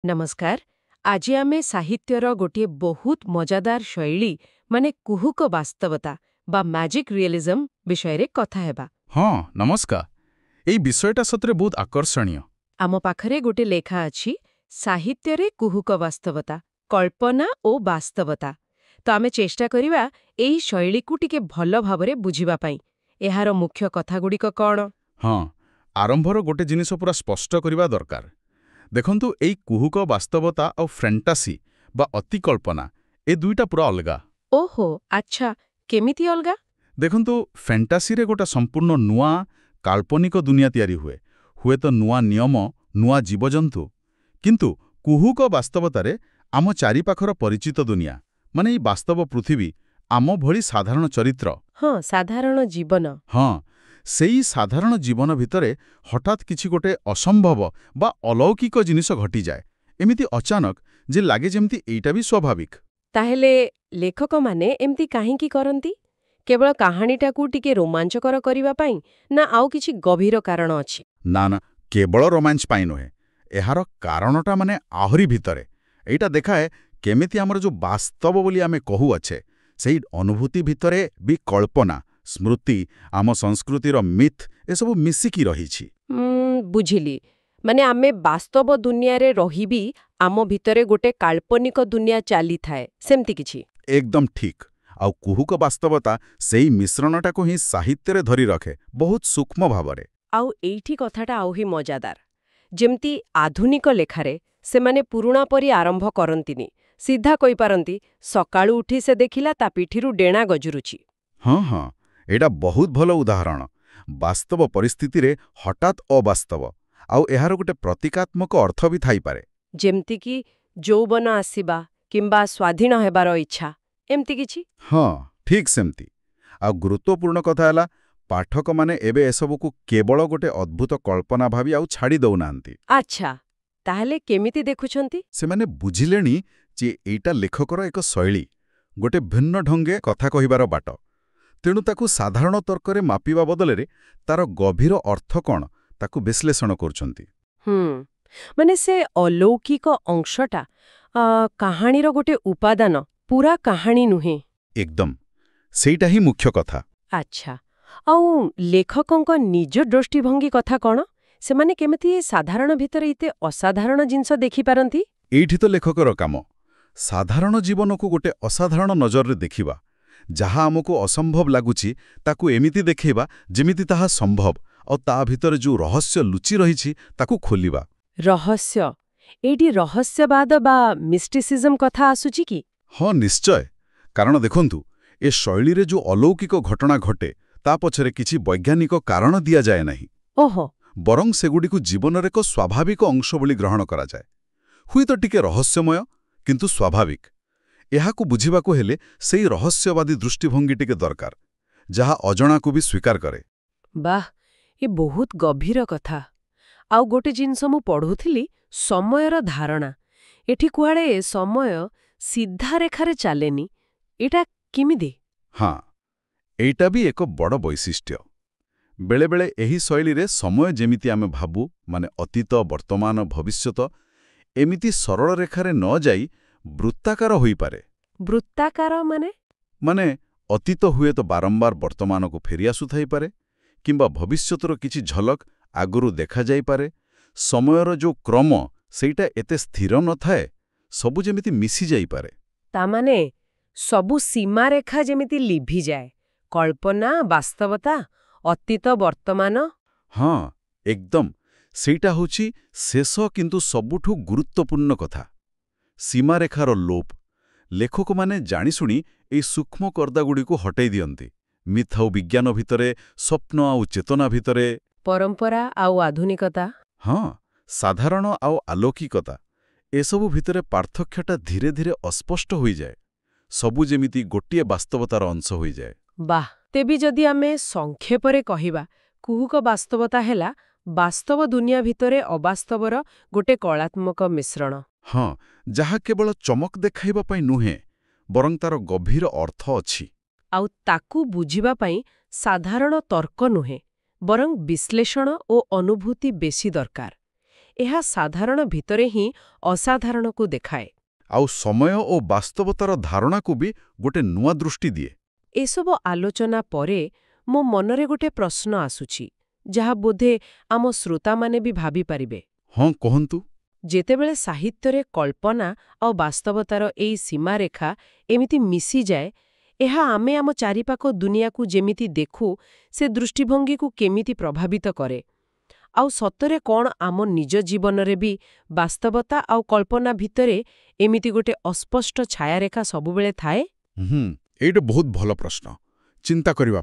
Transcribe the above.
ନମସ୍କାର। ଆଜି ଆମେ ସାହିତ୍ୟର ଗୋଟିଏ ବହୁତ ମଜାଦାର ଶୈଳୀ, ମାନେ କୁହୁକ ବାସ୍ତବତା ବା ମ୍ୟାଜିକ୍ ରିଏଲିଜମ୍ ବିଷୟରେ କଥା ହେବା। ହଁ, ନମସ୍କାର। ଏଇ ବିଷୟଟା ସତରେ ବହୁତ ଆକର୍ଷଣୀୟ। ଆମ ପାଖରେ ଗୋଟେ ଲେଖା ଅଛି, ସାହିତ୍ୟରେ କୁହୁକ ବାସ୍ତବତା, କଳ୍ପନା ଓ ବାସ୍ତବତା। ତ ଆମେ ଚେଷ୍ଟା କରିବା ଏଇ ଶୈଳୀକୁ ଟିକେ ଭଲ ଭାବରେ ବୁଝିବା ପାଇଁ। ଏହାର ମୁଖ୍ୟ କଥାଗୁଡ଼ିକ କ'ଣ? ହଁ, ଆରମ୍ଭର ଗୋଟେ ଜିନିଷ ପୁରା ସ୍ପଷ୍ଟ କରିବା ଦରକାର। ଦେଖନ୍ତୁ, ଏଇ କୁହୁକ ବାସ୍ତବତା ଆଉ ଫ୍ୟାଣ୍ଟାସି ବା ଅତିକଳ୍ପନା, ଏ ଦୁଇଟା ପୁରା ଅଲଗା। ଓହୋ, ଆଚ୍ଛା, କେମିତି ଅଲଗା? ଦେଖନ୍ତୁ, ଫ୍ୟାଣ୍ଟାସିରେ ଗୋଟେ ସମ୍ପୂର୍ଣ୍ଣ ନୂଆ କାଳ୍ପନିକ ଦୁନିଆ ତିଆରି ହୁଏ, ହୁଏତ ନୂଆ ନିୟମ, ନୂଆ ଜୀବଜନ୍ତୁ। କିନ୍ତୁ କୁହୁକ ବାସ୍ତବତାରେ ଆମ ଚାରିପାଖର ପରିଚିତ ଦୁନିଆ, ମାନେ ଏଇ ବାସ୍ତବ ପୃଥିବୀ, ଆମ ଭଳି ସାଧାରଣ ଚରିତ୍ର। ହଁ, ସାଧାରଣ ଜୀବନ। ହଁ, ସେଇ ସାଧାରଣ ଜୀବନ ଭିତରେ ହଠାତ୍ କିଛି ଗୋଟେ ଅସମ୍ଭବ ବା ଅଲୌକିକ ଜିନିଷ ଘଟିଯାଏ, ଏମିତି ଅଚାନକ ଯେ ଲାଗେ ଯେମିତି ଏଇଟା ବି ସ୍ୱାଭାବିକ। ତାହେଲେ ଲେଖକମାନେ ଏମିତି କାହିଁକି କରନ୍ତି? କେବଳ କାହାଣୀଟାକୁ ଟିକେ ରୋମାଞ୍ଚକର କରିବା ପାଇଁ, ନା ଆଉ କିଛି ଗଭୀର କାରଣ ଅଛି? ନା ନା, କେବଳ ରୋମାଞ୍ଚ ପାଇଁ ନୁହେଁ। ଏହାର କାରଣଟା ମାନେ ଆହୁରି ଭିତରେ। ଏଇଟା ଦେଖାଏ କେମିତି ଆମର ଯୋଉ ବାସ୍ତବ ବୋଲି ଆମେ କହୁଅଛେ, ସେଇ ଅନୁଭୂତି ଭିତରେ ବି କଳ୍ପନା, ସ୍ମୃତି, ଆମ ସଂସ୍କୃତିର ମିଥ୍, ଏସବୁ ମିଶିକି ରହିଛି। ବୁଝିଲି। ମାନେ ଆମେ ବାସ୍ତବ ଦୁନିଆରେ ରହିବି ଆମ ଭିତରେ ଗୋଟେ କାଳ୍ପନିକ ଦୁନିଆ ଚାଲିଥାଏ, ସେମିତି କିଛି। ଏକଦମ ଠିକ୍। ଆଉ କୁହୁକ ବାସ୍ତବତା ସେଇ ମିଶ୍ରଣଟାକୁ ହିଁ ସାହିତ୍ୟରେ ଧରି ରଖେ ବହୁତ ସୂକ୍ଷ୍ମ ଭାବରେ। ଆଉ ଏଇଠି କଥାଟା ଆହୁରି ମଜାଦାର। ଯେମିତି ଆଧୁନିକ ଲେଖାରେ ସେମାନେ ପୁରୁଣା ପରି ଆରମ୍ଭ କରନ୍ତିନି, ସିଧା କହିପାରନ୍ତି, ସକାଳୁ ଉଠି ସେ ଦେଖିଲା ତା ପିଠିରୁ ଡେଣା ଗଜୁରୁଛି। ହଁ ହଁ ଏଇଟା ବହୁତ ଭଲ ଉଦାହରଣ। ବାସ୍ତବ ପରିସ୍ଥିତିରେ ହଠାତ୍ ଅବାସ୍ତବ। ଆଉ ଏହାର ଗୋଟେ ପ୍ରତୀକାତ୍ମକ ଅର୍ଥ ବି ଥାଇପାରେ। ଯେମିତିକି ଯୌବନ ଆସିବା କିମ୍ବା ସ୍ୱାଧୀନ ହେବାର ଇଚ୍ଛା, ଏମିତି କିଛି। ହଁ, ଠିକ୍ ସେମିତି। ଆଉ ଗୁରୁତ୍ୱପୂର୍ଣ୍ଣ କଥା ହେଲା, ପାଠକମାନେ ଏବେ ଏସବୁକୁ କେବଳ ଗୋଟେ ଅଦ୍ଭୁତ କଳ୍ପନା ଭାବି ଆଉ ଛାଡ଼ି ଦଉନାହାନ୍ତି। ଆଚ୍ଛା, ତାହେଲେ କେମିତି ଦେଖୁଛନ୍ତି? ସେମାନେ ବୁଝିଲେଣି ଯେ ଏଇଟା ଲେଖକର ଏକ ଶୈଳୀ, ଗୋଟେ ଭିନ୍ନ ଢଙ୍ଗେ କଥା କହିବାର ବାଟ। ତେଣୁ ତାକୁ ସାଧାରଣ ତର୍କରେ ମାପିବା ବଦଳରେ ତାର ଗଭୀର ଅର୍ଥ କ'ଣ, ତାକୁ ବିଶ୍ଳେଷଣ କରୁଛନ୍ତି। ମାନେ ସେ ଅଲୌକିକ ଅଂଶଟା କାହାଣୀର ଗୋଟେ ଉପାଦାନ, ପୁରା କାହାଣୀ ନୁହେଁ। ଏକଦମ, ସେଇଟା ହିଁ ମୁଖ୍ୟ କଥା। ଆଚ୍ଛା, ଆଉ ଲେଖକଙ୍କ ନିଜ ଦୃଷ୍ଟିଭଙ୍ଗୀ କଥା କ'ଣ? ସେମାନେ କେମିତି ଏ ସାଧାରଣ ଭିତରେ ଏତେ ଅସାଧାରଣ ଜିନିଷ ଦେଖିପାରନ୍ତି? ଏଇଠି ତ ଲେଖକର କାମ, ସାଧାରଣ ଜୀବନକୁ ଗୋଟେ ଅସାଧାରଣ ନଜରରେ ଦେଖିବା। ଯାହା ଆମକୁ ଅସମ୍ଭବ ଲାଗୁଛି, ତାକୁ ଏମିତି ଦେଖେଇବା ଯେମିତି ତାହା ସମ୍ଭବ, ଆଉ ତା ଭିତରେ ଯୋଉ ରହସ୍ୟ ଲୁଚି ରହିଛି, ତାକୁ ଖୋଲିବା। ରହସ୍ୟ, ଏଇଠି ରହସ୍ୟବାଦ ବା ମିଷ୍ଟିସିଜମ୍ କଥା ଆସୁଛି କି? ହଁ, ନିଶ୍ଚୟ। କାରଣ ଦେଖନ୍ତୁ, ଏ ଶୈଳୀରେ ଯୋଉ ଅଲୌକିକ ଘଟଣା ଘଟେ, ତା ପଛରେ କିଛି ବୈଜ୍ଞାନିକ କାରଣ ଦିଆଯାଏ ନାହିଁ। ବରଂ ସେଗୁଡ଼ିକୁ ଜୀବନର ଏକ ସ୍ୱାଭାବିକ ଅଂଶ ବୋଲି ଗ୍ରହଣ କରାଯାଏ। ହୁଏତ ଟିକେ ରହସ୍ୟମୟ, କିନ୍ତୁ ସ୍ୱାଭାବିକ। ଏହାକୁ ବୁଝିବାକୁ ହେଲେ ସେଇ ରହସ୍ୟବାଦୀ ଦୃଷ୍ଟିଭଙ୍ଗୀ ଟିକେ ଦରକାର, ଯାହା ଅଜଣାକୁ ବି ସ୍ୱୀକାର କରେ। ବାଃ, ଏ ବହୁତ ଗଭୀର କଥା। ଆଉ ଗୋଟେ ଜିନିଷ ମୁଁ ପଢ଼ୁଥିଲି, ସମୟର ଧାରଣା। ଏଠି କୁଆଡ଼େ ସମୟ ସିଧା ରେଖାରେ ଚାଲେନି। ଏଇଟା କେମିତି? ହଁ, ଏଇଟା ବି ଏକ ବଡ଼ ବୈଶିଷ୍ଟ୍ୟ। ବେଳେବେଳେ ଏହି ଶୈଳୀରେ ସମୟ ଯେମିତି ଆମେ ଭାବୁ, ମାନେ ଅତୀତ, ବର୍ତ୍ତମାନ, ଭବିଷ୍ୟତ, ଏମିତି ସରଳ ରେଖାରେ ନ ଯାଇ ବୃତ୍ତାକାର ହୋଇପାରେ। ବୃତ୍ତାକାର ମାନେ? ମାନେ ଅତୀତ ହୁଏତ ବାରମ୍ବାର ବର୍ତ୍ତମାନକୁ ଫେରି ଆସୁଥାଇପାରେ, କିମ୍ବା ଭବିଷ୍ୟତର କିଛି ଝଲକ ଆଗରୁ ଦେଖାଯାଇପାରେ। ସମୟର ଯୋଉ କ୍ରମ, ସେଇଟା ଏତେ ସ୍ଥିର ନଥାଏ, ସବୁ ଯେମିତି ମିଶି ଯାଇପାରେ। ତାମାନେ ସବୁ ସୀମାରେଖା ଯେମିତି ଲିଭିଯାଏ, କଳ୍ପନା, ବାସ୍ତବତା, ଅତୀତ, ବର୍ତ୍ତମାନ। ହଁ, ଏକଦମ। ସେଇଟା ହେଉଛି ଶେଷ କିନ୍ତୁ ସବୁଠୁ ଗୁରୁତ୍ୱପୂର୍ଣ୍ଣ କଥା, ସୀମାରେଖାର ଲୋପ। ଲେଖକମାନେ ଜାଣିଶୁଣି ଏଇ ସୂକ୍ଷ୍ମ କର୍ଦ୍ଦାଗୁଡ଼ିକୁ ହଟେଇ ଦିଅନ୍ତି, ମିଥ୍ ଆଉ ବିଜ୍ଞାନ ଭିତରେ, ସ୍ୱପ୍ନ ଆଉ ଚେତନା ଭିତରେ। ପରମ୍ପରା ଆଉ ଆଧୁନିକତା। ହଁ, ସାଧାରଣ ଆଉ ଆଲୌକିକତା, ଏସବୁ ଭିତରେ ପାର୍ଥକ୍ୟଟା ଧୀରେ ଧୀରେ ଅସ୍ପଷ୍ଟ ହୋଇଯାଏ। ସବୁ ଯେମିତି ଗୋଟିଏ ବାସ୍ତବତାର ଅଂଶ ହୋଇଯାଏ। ବାଃ! ତେବେ ଯଦି ଆମେ ସଂକ୍ଷେପରେ କହିବା, କୁହୁକ ବାସ୍ତବତା ହେଲା ବାସ୍ତବ ଦୁନିଆ ଭିତରେ ଅବାସ୍ତବର ଗୋଟେ କଳାତ୍ମକ ମିଶ୍ରଣ। ହଁ, ଯାହା କେବଳ ଚମକ ଦେଖାଇବା ପାଇଁ ନୁହେଁ, ବରଂ ତାର ଗଭୀର ଅର୍ଥ ଅଛି। ଆଉ ତାକୁ ବୁଝିବା ପାଇଁ ସାଧାରଣ ତର୍କ ନୁହେଁ, ବରଂ ବିଶ୍ଳେଷଣ ଓ ଅନୁଭୂତି ବେଶୀ ଦରକାର। ଏହା ସାଧାରଣ ଭିତରେ ହିଁ ଅସାଧାରଣକୁ ଦେଖାଏ। ଆଉ ସମୟ ଓ ବାସ୍ତବତାର ଧାରଣାକୁ ବି ଗୋଟେ ନୂଆ ଦୃଷ୍ଟି ଦିଏ। ଏସବୁ ଆଲୋଚନା ପରେ ମୋ ମନରେ ଗୋଟେ ପ୍ରଶ୍ନ ଆସୁଛି, ଯାହା ବୋଧେ ଆମ ଶ୍ରୋତାମାନେ ବି ଭାବିପାରିବେ। ହଁ, କୁହନ୍ତୁ। ଯେତେବେଳେ ସାହିତ୍ୟରେ କଳ୍ପନା ଆଉ ବାସ୍ତବତାର ଏଇ ସୀମାରେଖା ଏମିତି ମିଶିଯାଏ, ଏହା ଆମେ ଆମ ଚାରିପାଖ ଦୁନିଆକୁ ଯେମିତି ଦେଖୁ, ସେ ଦୃଷ୍ଟିଭଙ୍ଗୀକୁ କେମିତି ପ୍ରଭାବିତ କରେ? ଆଉ ସତରେ କ'ଣ ଆମ ନିଜ ଜୀବନରେ ବି ବାସ୍ତବତା ଆଉ କଳ୍ପନା ଭିତରେ ଏମିତି ଗୋଟେ ଅସ୍ପଷ୍ଟ ଛାୟାରେଖା ସବୁବେଳେ ଥାଏ? ହୁଁ, ଏଇଟା ବହୁତ ଭଲ ପ୍ରଶ୍ନ। ଚିନ୍ତା କରିବା